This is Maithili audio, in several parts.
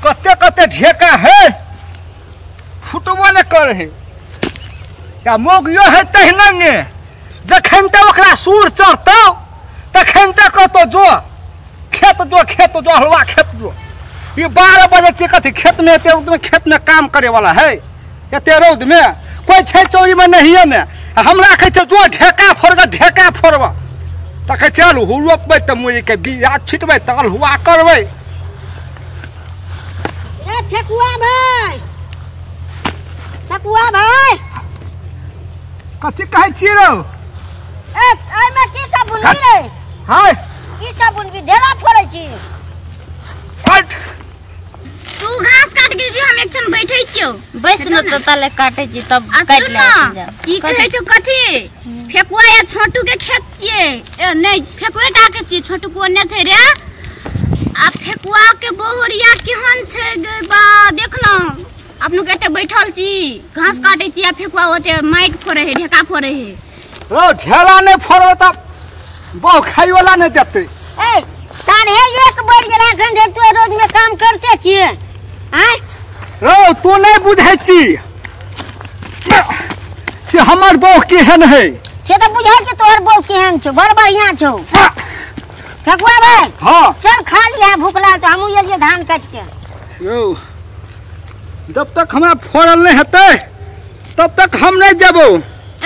कते कते ढेका है फुटबो ने कर है या मोगियो है तहिना ने जखन ते ओकरा सूर चढ़तौ तखन ते कहतो जो खेत जो हलवा खेत जो। ये 12 बजे छै कथी खेत में एते रौद में खेत में काम करे वाला है एते रौद में कोई छै चोरी में नहीं ने हमरा कहै छै जो ढेका फोड़गा ढेका फोड़बा त कहै चल रोपबै त मुरी के बिया छिटबै त अल्हुआ करबै। ए फेकुआ भाई, फेकुआ भाई कथी कहै छी रौ? ए एमे की सब बुनबी रे? हाय की सब बुनबी? ढेला फोड़ै छी। हट तू घास काट के हम एक क्षण बैठै छियौ। बैस न त तले काटै छी तब काट ले। की कहै छौ कथी फेकुआ या छोटू के खेत छियै? ए नै फेकुए टा के छियै, छोटू कोने छै रे? आ फेकुआ के बोहरिया केहन छै गे बा देख न अपनो के एते बैठल छी घास काटै छी आ फेकुआ ओते माटि फोड़ै है ढेका फोड़ै है। रौ ढेला नै फोड़बै त बहु खाइ वाला नै देतै। ए 1:30 बज गेल एखन धरि तू रोज में काम करते छियै? आँय रौ तू नै बुझै छी से हमर बहु केहन है। से त बुझै छी तोहर बहु केहन छौ, बड़ बढ़िया छौ। फेकुआ भाई हाँ चल खा लिहा, भूख लागल त हमहूँ एलियै धान काटि के। यौ जब तक हमरा फोड़ल नहीं हेतै तब तक हम नहीं जेबौ।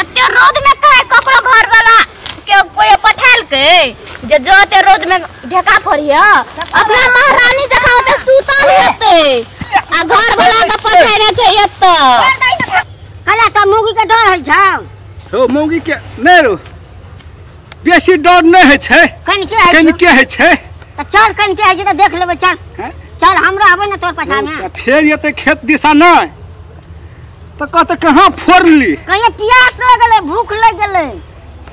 एते रौद में काहे ककरो घर वाला के कोई पठालकै जे जो एते रौद में ढेका फोड़िय? अपना महारानी जकाँ ओते सुतल हेतै आ घर वाला के पठेने छै एतऽ। कला त मौगी के डर होइ छौ? रौ मौगी के नहि रौ बेसी डर नहि होइ छै, कनिके होइ छै। त चल कनिके होइ छै त देख लेबै। चल चल हम रहबै ने तोर पाछा में। फेर एते खेत दिशा नहि त कहते कहाँ फोड़ली? कहियो प्यास लग गेलै, भूख लग गेलै,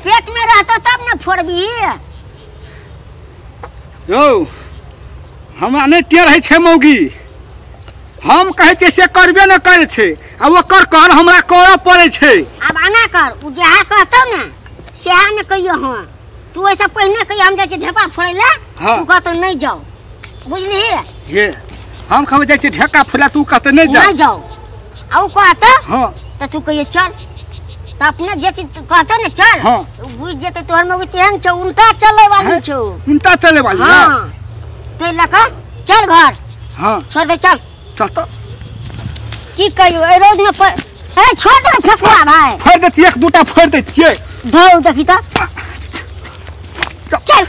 पेट में रहतो तब ने फोड़बी। यौ हमरा नहि टेर होइ छै मौगी, हम कहै छियै से करबे नहि करै छै आ ओकर कहल हमरा करऽ पड़ै छै। आब एना कर, ओ जएह कहतौ ने सएह ने कहियो। हाँ तू ओहिसँ पहिने कहियो हम जाइ छियै ढेपा फोड़ै लए, तू कहतौ नहि जाउ, बुझलिही? हे हम कहबै जाइ छियै ढेका फोड़ै तू कहतै नहि जाउ, नहि जाउ। आ ओ कहतौ हाँ तऽ तू कहियो चल, तऽ अपने जे चीज कहतौ ने चल, हाँ बुझि जेतै तोहर मौगी तेहन छौ, उल्टा चलै वाली छौ। उल्टा चलै वाली? हाँ ताहि लऽ कऽ चल घर। हाँ छोड़ दे चल। चल तऽ की कहियो एहि रौद में ए छोड़ दे फेकुआ भाई। फोड़ि दै छियै, एक दूटा फोड़ि दै छियै। धौ देखी तऽ चल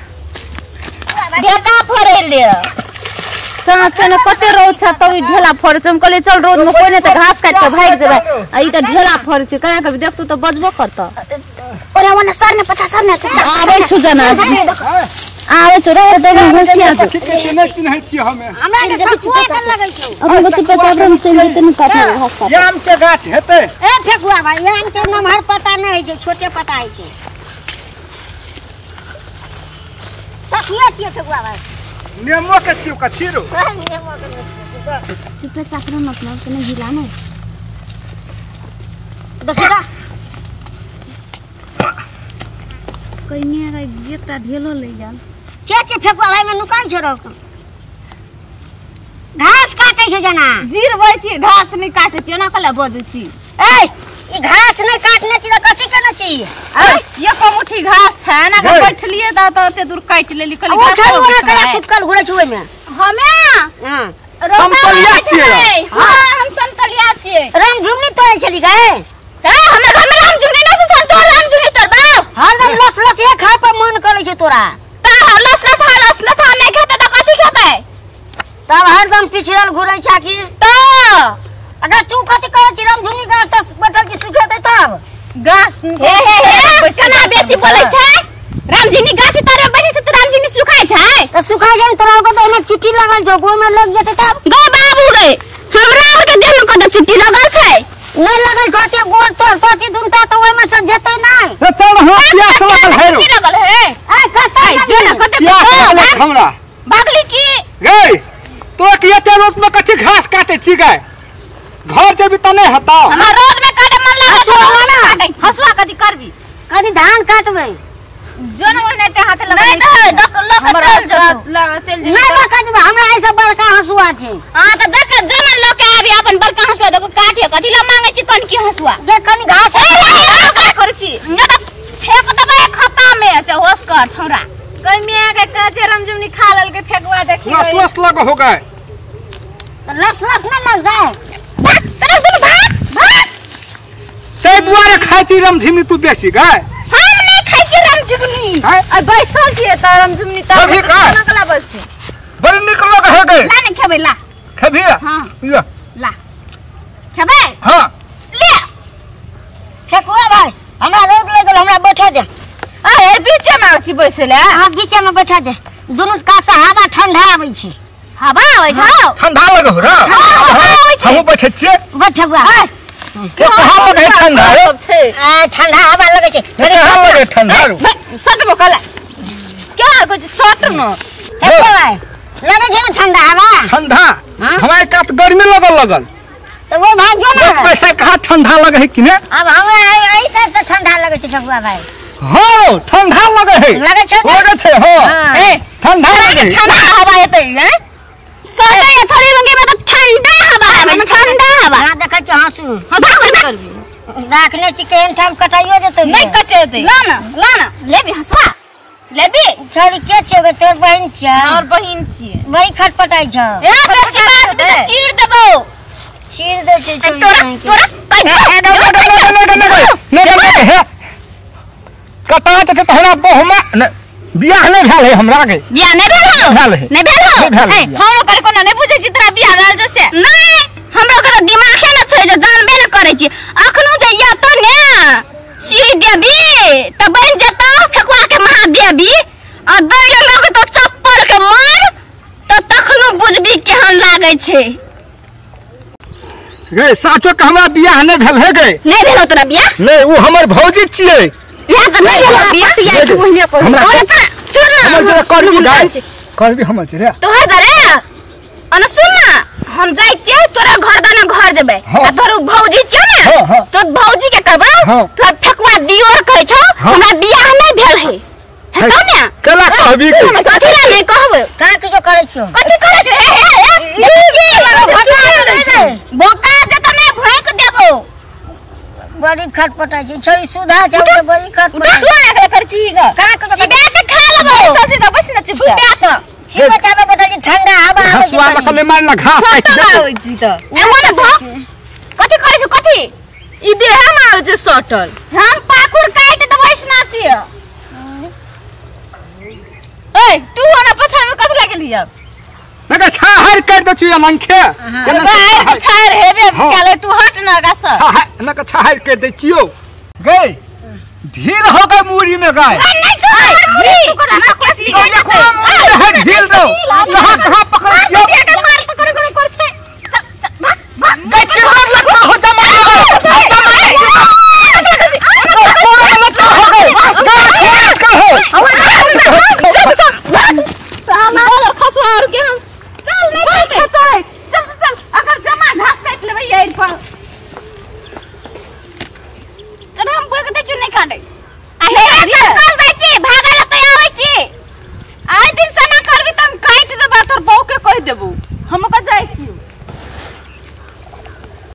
ढेका फोड़ै ले। साँझ ने कते रौद छै तब ढेला फोड़ै छै। हम कहलियै चल रौद में कोइ नहि तऽ घास काटि कऽ भागि जेबै आ ई तऽ ढेला फोड़ै छै। केना करबै देखतौ तऽ बजबो करतौ। ओरे ओने सर ने पछा सर ने आबै छौ जना आबै छौ रह दे होशियार छौ। नहि चिन्है छियै हमे, हमरा के सकुआ के लगै छौ। अपन बच्चा बच्चा हम चलि जेतै ने काटै घास काटै। आम के गाछ हेतै? ए फेकुआ भाई आम के नमहर पता नहि होइ छै, छोटे पता होइ छै। सकुआ छियै फेकुआ भाई? नेमो के छियौ कथी रौ? नेमो के चुपे चाप रह मतलब से नहीं हिला नहीं देखी ता कइने एकटा ढेलो ले जाल। के छै फेकुआ भाई में नुकाइ छौ रौ? घास काटै छौ जना जिरबै छी, घास नहि काटै छी। ओना कला बजै छी? ए ई घास नहि काटने छी त कथी केने छी? एको मुट्ठी घास छै ना के बैठलिए त ओते दूर काटि लेली। कहली घास ओना कला सुटकल घुरै छौ ओइमे। हमे हां समतलिया छियै। हां हम समतलिया छियै। राम झुमनी तोड़ै छली गए? ए हमर घर में राम झुमनी नै छै, तोर राम झुमनी तोर बाप हरदम लस लस एक खाय पर मन करै छै तोरा। त लस लस लस लस नै खेतै त कथी खेतै? तब हरदम पिछड़ल घुरै छै की? त अगर तू कथी कहै छी राम झुमनी गाछ त बैठल छी सुखेतै तब गाछ। हे हे हे केना बेसी बोलै छै? रामझिनी गाछ तर बैठे छै त रामझिनी सुखाय छै? त सुखा जाय तोरा के त ओमे चुट्टी लगल छौ, गोर में लग जेतै तब। गो बाबू गे हमरा और के देह में कत चुट्टी लगल छै? नहीं लगल छौ ते गोर तोर तो छी दुनटा त ओमे सब जेतै नै। त चल हमरा प्यास लगल है रौ। चुट्टी लगल है? ए कतै जो न कते प्यास लगल है हमरा। भागली की गै तो के एते रोज में कथी घास काटै छी गै? घर जेबी त नै हेतौ। हमरा रोज में काटे मन लागल हसुआ हसुआ कथी करबी? कनी धान काटबै। जो न ओने ते हाथ लगा नहीं तो दक लक चल जो लगा चल जो नहीं बड़का देबो हमरा ऐसा बड़का हंसुआ छै। हां त जक जो न लक आबी अपन बड़का हंसुआ दक काटे कथि ला मांगे छी कनकी हंसुआ गे कनी घास का करै छी न त फेक देबै खता में से होश कर छौरा कई मिया के काचे रमजुमनी खा लल के फेकवा देखी लस लस लग हो गए लस लस न लग जाए तोरा दुनु भाग भाग तै दुआरे खाइ छी रमझिमनी तू बेसी गए। हम नहीं खाइ छी रमझिमनी। आ बैसल छी त रमझिमनी त नकला बल छी बड़ निक लग है गए। ला ने खेबै ला खेबी। हां ये ला खेबै। हां ले फेकुआ भाई हमरा रोग लगल हमरा बैठा दे। अरे बीचे में छी बैसले। हां बीचे में बैठा दे दुनु कात से हवा ठंडा आबै छै। हवा आबै छौ ठंडा लग हो रे। हमहु बैठै छियै बैठुआ के कहां लगे ठंडा सब छै। आ ठंडा हवा लगै छै कहां लगे ठंडा सट बकला क्या कहै छै सट न फेकुआ भाई लगै छै ने ठंडा हवा ठंडा हमारे कात गर्मी लगल लगल तो वो भाग जो ना पैसा कहां ठंडा लगे है कि ने। अब हमरा एहि साइड से ठंडा लगै छै फेकुआ भाई। हां ठंडा लगे है लगै छै लगै छै। हां ए ठंडा लगे ठंडा हवा एतै हैं सटे थोड़ी मंगे में तो ठंडा हवा आबै छै ठंडा हवा। हां देखै छ हंसू हंसू करबी राखने छी केहन ठाम कटाइयो जेतै नहीं कटेतै। ला ना ला ना लेबी हंसुआ लेबी छोरी के छियै गे तोर बहिन छियै और बहिन छियै वही खटपटाइ छ। ए बेसी बात में त चीर देबौ चीर दे छै तोरा तोरा ने ने ने हे कटा त तोरा बहुमा बियाह नहीं भेल है हमरा के बियाह नहीं भेल हो नहीं भेल हो। ए हमरो करे कोनो नहीं बुझै छी तोरा बियाह भेल जो से नहीं हमरो के दिमागे न छै जे जानबे न करै छी। अखनो जे या तो ने श्री देवी त बन जतौ फेकुआ के महादेवी आ दैल लोग तो चप्पल के मार त तखनो बुझबी केहन लागै छै। गे साचो के हमरा बियाह नहीं भेल है गे। नहीं भेल हो तोरा बियाह? नहीं उ हमर भौजी छियै। या त नहीं भेल बियाह या छु ओहने को चुन ना हमर जरा करबी गाय करबी हमर जरा तोहर जरे अन सुन ना हम जाय छियै तोरा घर दाना घर जेबै आ तोर भौजी छियौ ने तो भौजी के कहबौ तोरा फेकुआ दियोर कहै छौ हमरा बियाह नहीं भेल है हेतौ ने केला कहबी के कथि ला नहीं कहबै का किछो करै छियौ कथि करै छौ हे हे हे बोका जत नै भोंक देबौ बड़ी खटपटाइ छै छोरी सुधा छै त बड़ी खटपटाइ तू आगले कर छी ग का के चिबा के खा लेबौ सब्जी त बस न चुपचाप छुपा के चिबा चाबे बैठल छी ठंडा हवा आबै छै हंसुआ लकले मार ला घास काटि सटल आबै छी त ए मोने भोंक कथि करै छौ कथि ई देह में आबै छै सटल हम पाखुर काटि देबौ ऐसना से। ए तू ओना पछा में कथि लागली अब नका छाहर कर दे छी मनखे बाहर के छाहर हेबे काले तू हट न गास नका छाहर कर दे छियो गई ढील हो गए मूरी में गाय नहीं तो हमर मुरी तू कोना ना कोसी गए ढील दो कहां कहां पकड़ छियो के मार तो करे करे कर छै भाग भाग गई चिल्ला लटका हो जमा जमा लटका हो गए गए कर हो हम खसुआ और के हम चल नहीं चलते चल चल चल अगर जमा घास काट लेबै यार पर चल हम बोल के दे चुन नहीं काटे आ हे सरकल जाय छी भागै ल तो आबै छी आइ दिन सना करबी त हम काट देबा तोर बहू के कह देबू हम ओकर